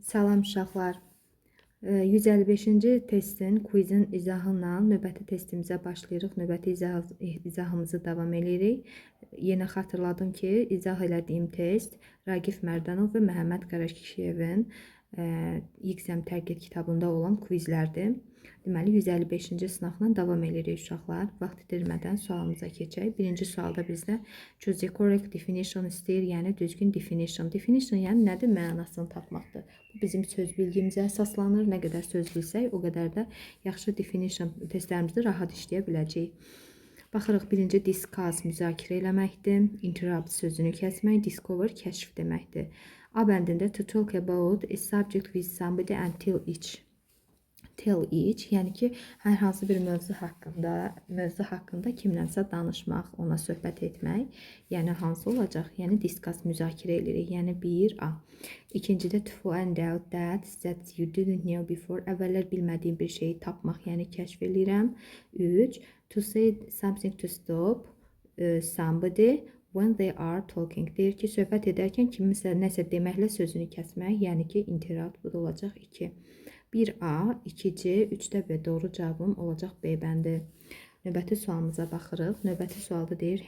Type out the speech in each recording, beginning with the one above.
Salam uşaqlar. 155-ci testin, quizin izahı ilə növbəti testimizə başlayırıq. Növbəti izahımızı davam eləyirik. Yenə xatırladım ki, izah elədiyim test Raqif Mərdanov və Məhəmməd Qarakişiyevin XM Tərgət kitabında olan quizlərdir. Deməli 155-ci sınaqla davam eləyirik uşaqlar. Vaxt itirmədən sualımıza keçək. Birinci sualda bizdə choose the correct definition istəyir, yəni düzgün definition. Definition yəni nədir? Mənasını tapmaqdır. Bu bizim söz bilgimizə əsaslanır. Nə qədər söz bilsək, o qədər də yaxşı definition testlərimizi rahat işləyə biləcəyik. Baxırıq, birinci discuss müzakirə eləməkdir, interrupt sözünü kəsmək, discover kəşf deməkdir. A bəndində to talk about a subject with somebody and tell each. Tell each, yəni ki, hər hansı bir mövzu haqqında kimlənsə danışmaq, ona söhbət etmək. Yəni hansı olacaq? Yəni discuss müzakirə edirik. Yəni 1A. İkincidə to find out that you didn't know before. Əvvəllər bilmədiyim bir şeyi tapmaq, yəni kəşf eləyirəm. 3. To say something to stop somebody when they are talking. Deyir ki, söhbət edərkən kiminsə nəsə deməklə sözünü kəsmək, yəni ki, interrupt, bu da olacaq 2. 1A, 2C, 3-də B. Doğru cavabım olacaq B bəndi. Növbəti sualımıza baxırıq. Növbəti sualda deyir,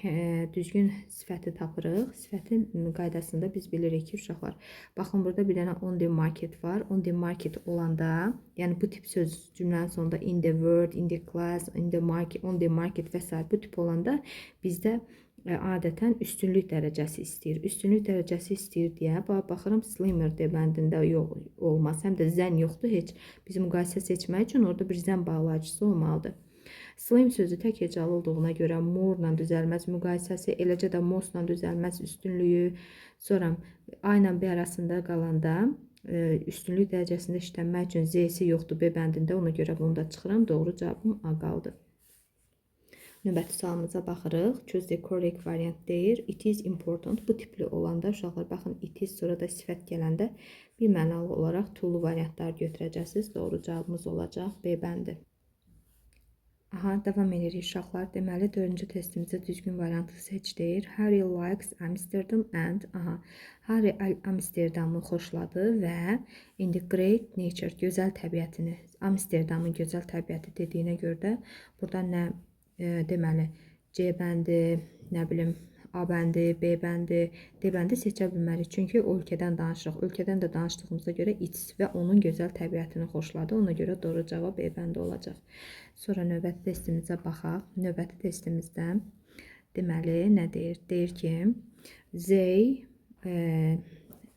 düzgün sifəti tapırıq. Sifətin qaydasında biz bilirik ki, uşaqlar, baxın, burada bir dənə on the market var. On the market olanda, yəni bu tip söz cümlənin sonunda in the world, in the class, in the market, on the market və sair bu tip olanda bizdə adətən üstünlük dərəcəsi istəyir. Üstünlük dərəcəsi istəyir deyə baxıram, slimmer D bəndində yox, olmaz. Həm də than yoxdur heç. Biz müqayisə seçmək üçün orada bir than bağlayıcısı olmalıdır. Slim sözü tək hecalı olduğuna görə more-la düzəlməz müqayisəsi, eləcə də most-la düzəlməz üstünlüyü. Sonra A ilə B arasında qalanda üstünlük dərəcəsində işlənmək üçün Z-si yoxdur B bəndində. Ona görə bunu da çıxıram. Doğru cavabım A qaldı. Növbəti sualımıza baxırıq. Choose the correct variant deyir. It is important. Bu tipli olanda uşaqlar, baxın, it is, sonra da sifət gələndə bir mənalı olaraq to'lu variantlar götürəcəksiniz. Doğru cavabımız olacaq B bəndi. Aha, davam edirik uşaqlar. Deməli, dördüncü testimizdə düzgün variantı seç deyir. Harry likes Amsterdam and, aha, Harry Amsterdamı xoşladı və indi great nature, gözəl təbiətini, Amsterdamın gözəl təbiəti dediyinə görə də burada nə deməli C bəndi, nə bilim A bəndi, B bəndi, D bəndi seçə bilmərik. Çünki o ölkədən danışırıq. Ölkədən də danışdığımıza görə its və onun gözəl təbiətini xoşladı. Ona görə doğru cavab B bəndi olacaq. Sonra növbəti testimizə baxaq. Növbəti testimizdə deməli nə deyir? Deyir ki, they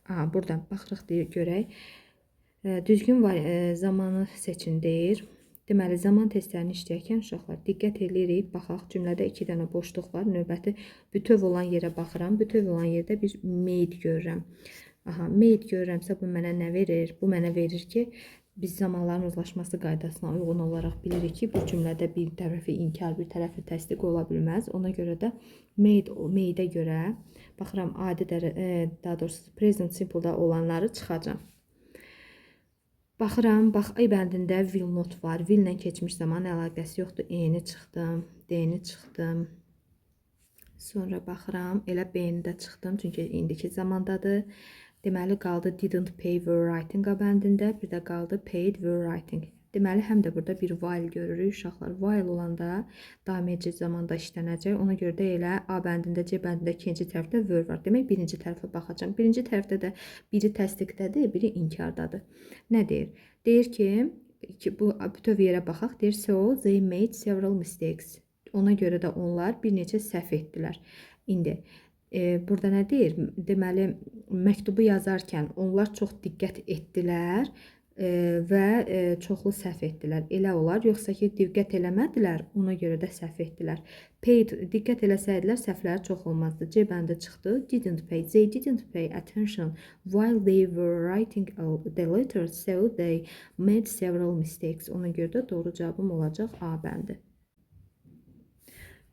aha, buradan baxırıq, deyir, görək. Düzgün var, zamanı seçin deyir. Deməli, zaman testlərini işləyərkən uşaqlar, diqqət eləyirik. Baxaq, cümlədə iki dənə boşluq var. Növbəti bütöv olan yerə baxıram. Bütöv olan yerdə bir made görürəm. Aha, made görürəmsə bu mənə nə verir? Bu mənə verir ki, biz zamanların uzlaşması qaydasına uyğun olaraq bilirik ki, bir cümlədə bir tərəfi inkar, bir tərəfi təsdiq ola bilməz. Ona görə də made, made-ə görə baxıram, adi daha doğrusu present simple-da olanları çıxacağam. Baxıram, bax, A bəndində will not var. Will ilə keçmiş zaman əlaqəsi yoxdur. E-ni çıxdım, D-ni çıxdım. Sonra baxıram, elə B-ni də çıxdım, çünki indiki zamandadır. Deməli qaldı didn't pay were writing A bəndində, bir də qaldı paid were writing. Deməli, həm də burada bir while görürük uşaqlar. While olanda daim edici zamanda işlənəcək. Ona görə də elə A bəndində, C bəndində ikinci tərəfdə were var. Demək, birinci tərəfə baxacağam. Birinci tərəfdə də biri təsdiqdədir, biri inkardadır. Nə deyir? Deyir ki, bu bütöv yerə baxaq. Deyir, so they made several mistakes. Ona görə də onlar bir neçə səhv etdilər. İndi burada nə deyir? Deməli, məktubu yazarkən onlar çox diqqət etdilər və çoxlu səhv etdilər. Elə olar, yoxsa ki, diqqət eləmədilər, ona görə də səhv etdilər. Paid, diqqət eləsəydilər səhvləri çox olmazdı. C bəndi çıxdı. Didn't pay. They didn't pay attention while they were writing the letter, so they made several mistakes. Ona görə də doğru cavabım olacaq A bəndi.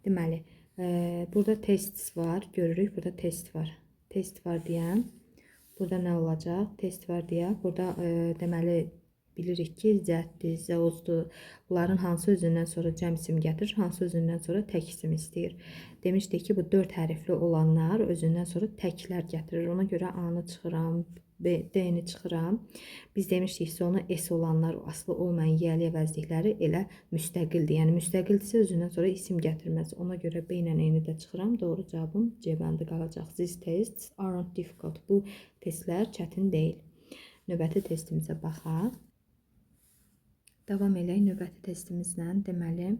Deməli, burada tests var. Görürük, burada test var. Test var deyən burada nə olacaq? Test var deyə burada deməli bilirik ki, that-dir, those-dur. Bunların hansı özündən sonra cəm isim gətirir, hansı özündən sonra tək isim istəyir. Demişdik ki, bu dörd hərfli olanlar özündən sonra təklər gətirir. Ona görə A-nı çıxıram, B, D-ni çıxıram. Biz demişdik sonu S olanlar, asılı olmayan yiyəli əvəzlikləri elə müstəqildir. Yəni müstəqildirsə özündən sonra isim gətirməz. Ona görə B ilə E-ni də çıxıram. Doğru cavabım C bəndi qalacaq. These tests aren't difficult. Bu testlər çətin deyil. Növbəti testimizə baxaq. Davam eləyək növbəti testimizlə. Deməli,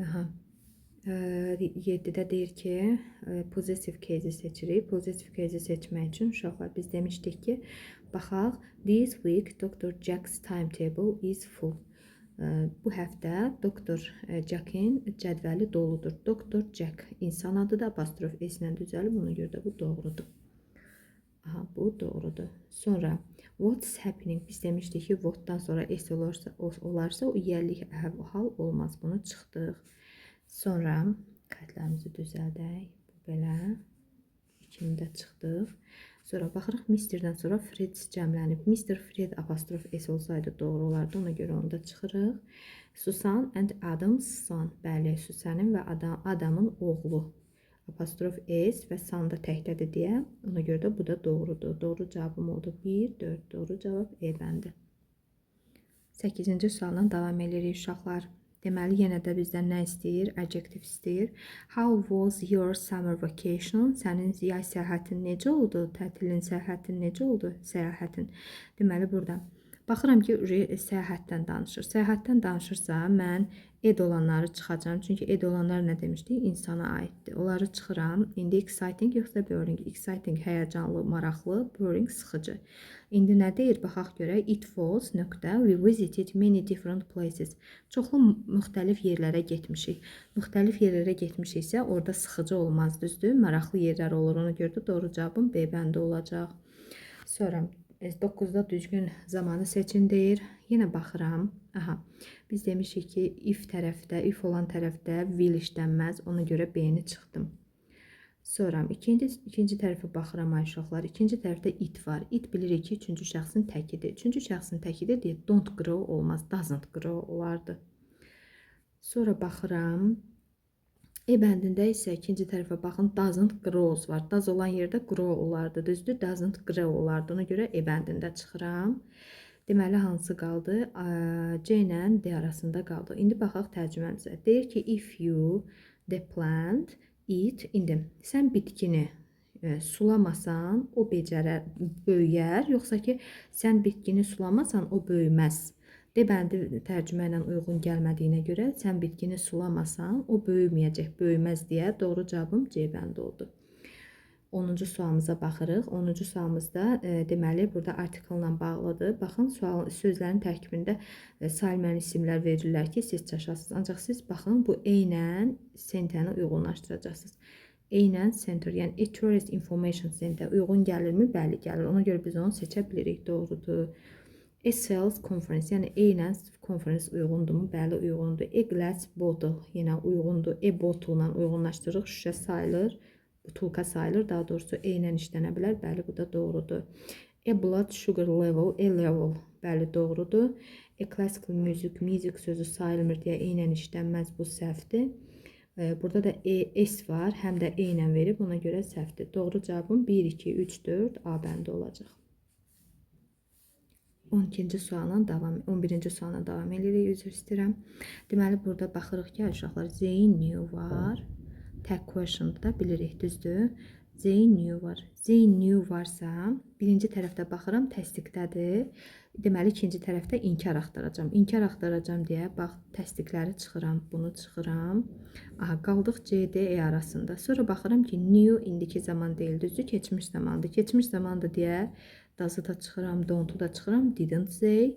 aha, 7-də deyir ki, possessive case-i seçirik. Possessive case-i seçmək üçün uşaqlar biz demişdik ki, baxaq, this week Dr. Jack's timetable is full. Bu həftə Dr. Jack'in cədvəli doludur. Dr. Jack insan adıdır, apostrof S ilə düzəlib, ona görə də bu doğrudur. Aha, bu doğrudur. Sonra what's happening? Biz demişdik ki, what-dan sonra S olarsa o yiyəlik hal olmaz. Bunu çıxdıq. Sonra xətlərimizi düzəldək. Bu belə. İkini də çıxdıq. Sonra baxırıq Mr-dən sonra Fred cəmlənib. Mr. Fred apostrof S olsaydı doğru olardı. Ona görə onu da çıxırıq. Susan and Adam's son. Bəli, Susanın və Adamın oğlu. Apostrof S və son da təkdədir deyə. Ona görə də bu da doğrudur. Doğru cavabım oldu. 1, 4. Doğru cavab E bəndi. 8-ci sualla davam edirik uşaqlar. Deməli, yenə də bizdən nə istəyir? Adjective istəyir. How was your summer vacation? Sənin yay səyahətin necə oldu? Tətilin, səyahətin necə oldu? Səyahətin. Deməli, burada baxıram ki, səyahətdən danışır. Səyahətdən danışırsa, mən ed olanları çıxacağam. Çünki ed olanlar nə demişdik? İnsana aiddir. Onları çıxıram. İndi exciting yoxsa boring? Exciting həyəcanlı, maraqlı, boring sıxıcı. İndi nə deyir? Baxaq görək. It was nöqtə we visited many different places. Çoxlu müxtəlif yerlərə getmişik. Müxtəlif yerlərə getmişiksə, orada sıxıcı olmaz, düzdür? Maraqlı yerlər olur. Ona görə də doğru cavabım B bəndi olacaq. Sonra 9-da düzgün zamanı seçin deyir. Yenə baxıram. Aha. Biz demişik ki, if tərəfdə, if olan tərəfdə will işlənməz. Ona görə B-ni çıxdım. Sonra ikinci tərəfə baxıram ay uşaqlar. İkinci tərəfdə it var. It bilirik ki, üçüncü şəxsin təkidir. Üçüncü şəxsin təkidir deyə don't grow olmaz, doesn't grow olardı. Sonra baxıram. E bəndində isə ikinci tərəfə baxın, doesn't grows var. Does olan yerdə grow olardı, düzdür? Doesn't grow olardı. Ona görə E bəndində çıxıram. Deməli, hansı qaldı? C ilə D arasında qaldı. İndi baxaq tərcüməmizə. Deyir ki, if you the plant it, indi sən bitkini sulamasan, o becərər, böyüyər, yoxsa ki, sən bitkini sulamasan, o böyüməz. D bəndi tərcümə ilə uyğun gəlmədiyinə görə sən bitkini sulamasan, o böyüməyəcək, böyüməz deyə doğru cavabım C bəndi oldu. 10-cu sualımıza baxırıq. 10-cu sualımızda deməli burada article bağlıdır. Baxın, sual sözlərin tərkibində sayılmayan isimlər verirlər ki, siz çaşasınız. Ancaq siz baxın, bu A ilə center-ni uyğunlaşdıracaqsınız. A ilə center, yəni a tourist information center uyğun gəlirmi? Bəli, gəlir. Ona görə biz onu seçə bilirik. Doğrudur. A sales conference, yəni A ilə conference uyğundurmu? Bəli, uyğundur. A glass bottle yenə uyğundur. A bottle ilə uyğunlaşdırırıq, şüşə sayılır, butulka sayılır. Daha doğrusu E ilə işlənə bilər. Bəli, bu da doğrudur. A blood sugar level, a level. Bəli, doğrudur. A classical music, music sözü sayılmır deyə E ilə işlənməz, bu səhvdir. Burada da E, S var, həm də E ilə verib, ona görə səhvdir. Doğru cavabım 1, 2, 3, 4 A bəndi olacaq. 12-ci sualla davam, 11-ci sualla davam edirik, üzr istəyirəm. Deməli, burada baxırıq ki, uşaqlar, they knew var. Tag question da bilirik, düzdür? They knew var. They knew varsa, birinci tərəfdə baxıram, təsdiqdədir. Deməli, ikinci tərəfdə inkar axtaracağam. İnkar axtaracağam deyə, bax, təsdiqləri çıxıram, bunu çıxıram. Aha, qaldıq C, D, E arasında. Sonra baxıram ki, knew indiki zaman deyil, düzdür? Keçmiş zamandır. Keçmiş zamandır deyə does'ı da çıxıram, don't'u da çıxıram. Didn't they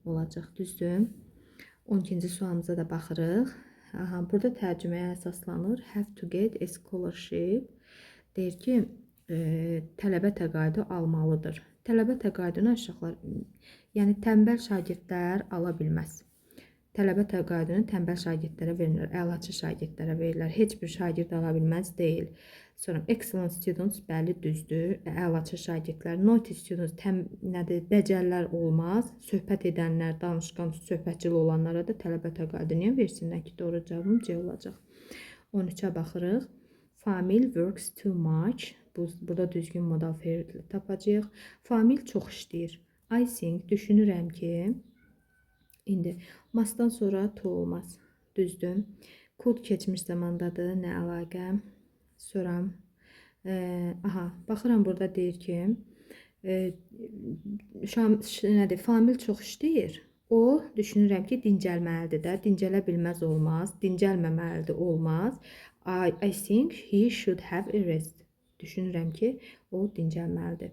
olacaq, düzdür? 12-ci sualımıza da baxırıq. Aha, burada tərcüməyə əsaslanır. Have to get a scholarship. Deyir ki, tələbə təqaüdü almalıdır. Tələbə təqaüdünü uşaqlar, yəni tənbəl şagirdlər ala bilməz. Tələbə təqaüdünü tənbəl şagirdlərə vermirlər, əlaçı şagirdlərə verirlər. Heç bir şagird ala bilməz deyil. Sonra excellent students, bəli, düzdür. Əlaçı şagirdlər. Naughty students nədir? Dəcəllər olmaz. Söhbət edənlər, danışqan, söhbətçil olanlara da tələbə təqaüdü niyə versinlər ki? Doğru cavabım C olacaq. 13-ə baxırıq. Famil works too much. Burada düzgün modal fe'l tapacağıq. Famil çox işləyir. I think, düşünürəm ki, indi must'dan sonra to olmaz. Düzdür. Could keçmiş zamandadır. Nə əlaqə? Sonra aha, baxıram burada deyir ki, nədir? Famil çox işləyir. O, düşünürəm ki, dincəlməlidir də. Dincələ bilməz olmaz. Dincəlməməlidir olmaz. I think he should have a rest. Düşünürəm ki, o dincəlməlidir.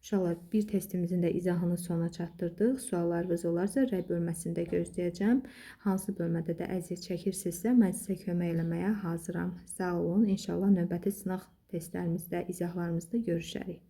Uşaqlar, bir testimizin də izahını sona çatdırdıq. Suallarınız olarsa rəy bölməsində gözləyəcəm. Hansı bölmədə də əziyyət çəkirsinizsə, mən sizə kömək eləməyə hazıram. Sağ olun. İnşallah növbəti sınaq testlərimizdə, izahlarımızda görüşərik.